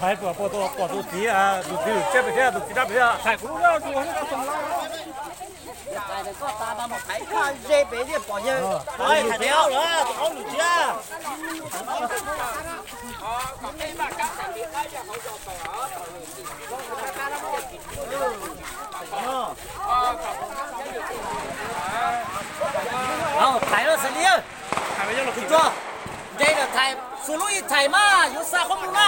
Thaiv kom pom tus txiv, tus txiv lwm tsiab pem thiab, tus txiv dab pem thiab, thaiv kuv lub. Thaiv koj tas mas mus thaiv koj ze pem thiaj pom yawg. Thaiv thiab lawm, tus qaub lwm tsiab. Thaiv los xav li, tus tsuag, nce lawm thaiv, xuas lub ib thaiv mas yuav xa qhob mus na.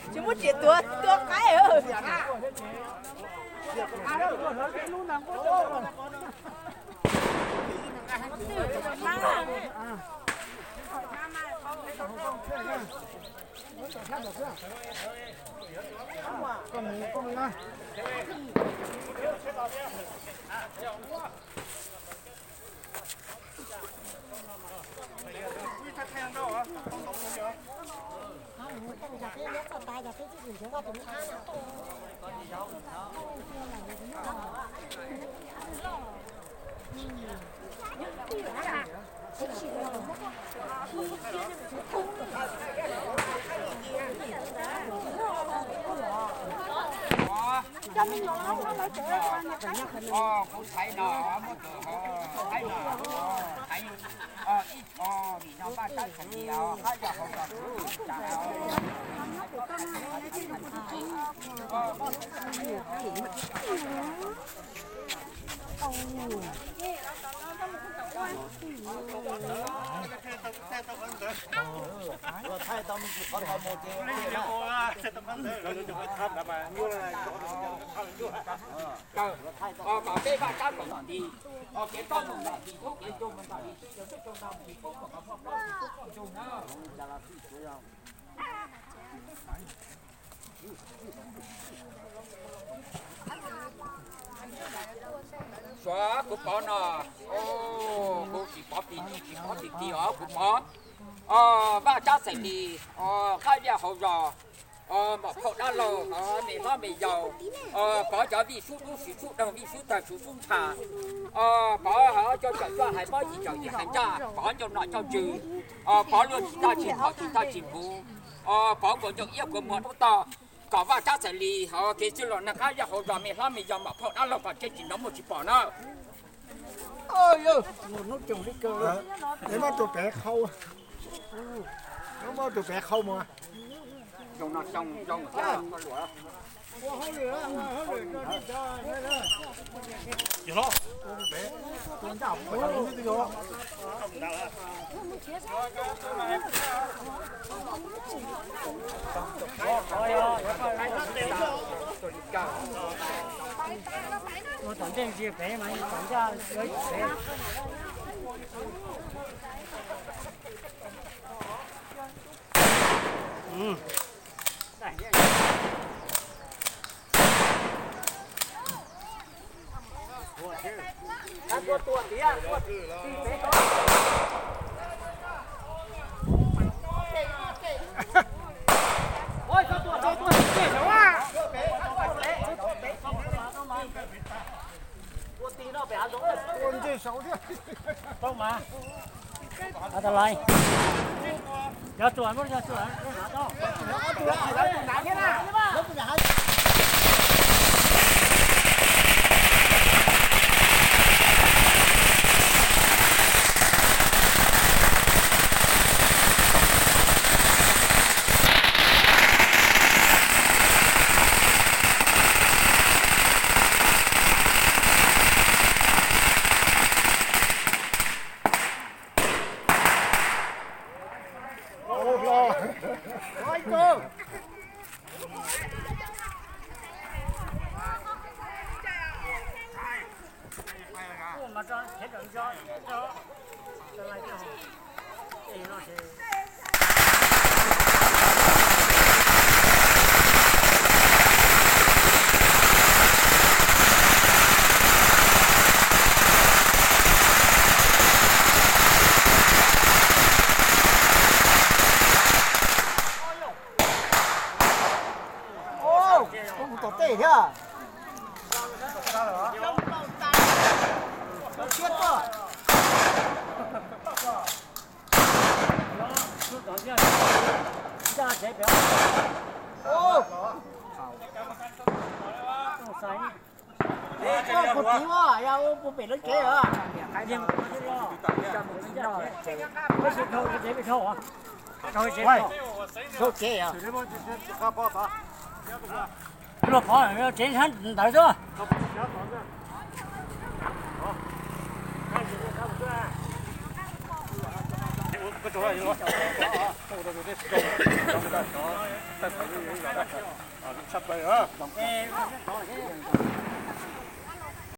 Tsis muab txiav tuag tuag qaib. Kuv thaiv no muab tus thaiv no thaiv ib tho nim no Vaj Tsab Xais Lis hab yog hauv zos kuv tsis tas. Thaij tau me ntsis qhov tau mus ces mas peb Vaj Tsab kom nti, kev koj mus nti, kev ntug mus nti, kev ntug mus nti, Suav kuv pov no, kuv tsis pov pis, tsis pov pis pis os, kuv pov Vaj Tsab Xais Lis, qab viaj hauv zos, mom phauj dab laug, me hlob me yau, pov cov vij sub dub siv sub doog, vij sub tawg siv sub ntsha, pov cov cawm cuaj hais mob yim cawm yim hais ntsaj, pov ncauj nom ncauj ntswg, pov luag tsis tag tsis phom tsis tag tsis npuv, pov kuas ncauj iab kuas muag dub tog, kom Vaj Tsab Xais Lis hos kev txwj laus neeg qab viaj hauv zos me hlob me yau mom phauj dab laug kom tseb tsis hnov muaj tsis pom na. Muab tus pem qhau, muab tus pem qhau mus. Ua tom ntej ntsia pem mas tom ncaj pem. Tom tej thiab. Puag tim, yog puag pem lawv tsev os. Dhau tsev os. Luag qhov tsev ntawd xwb.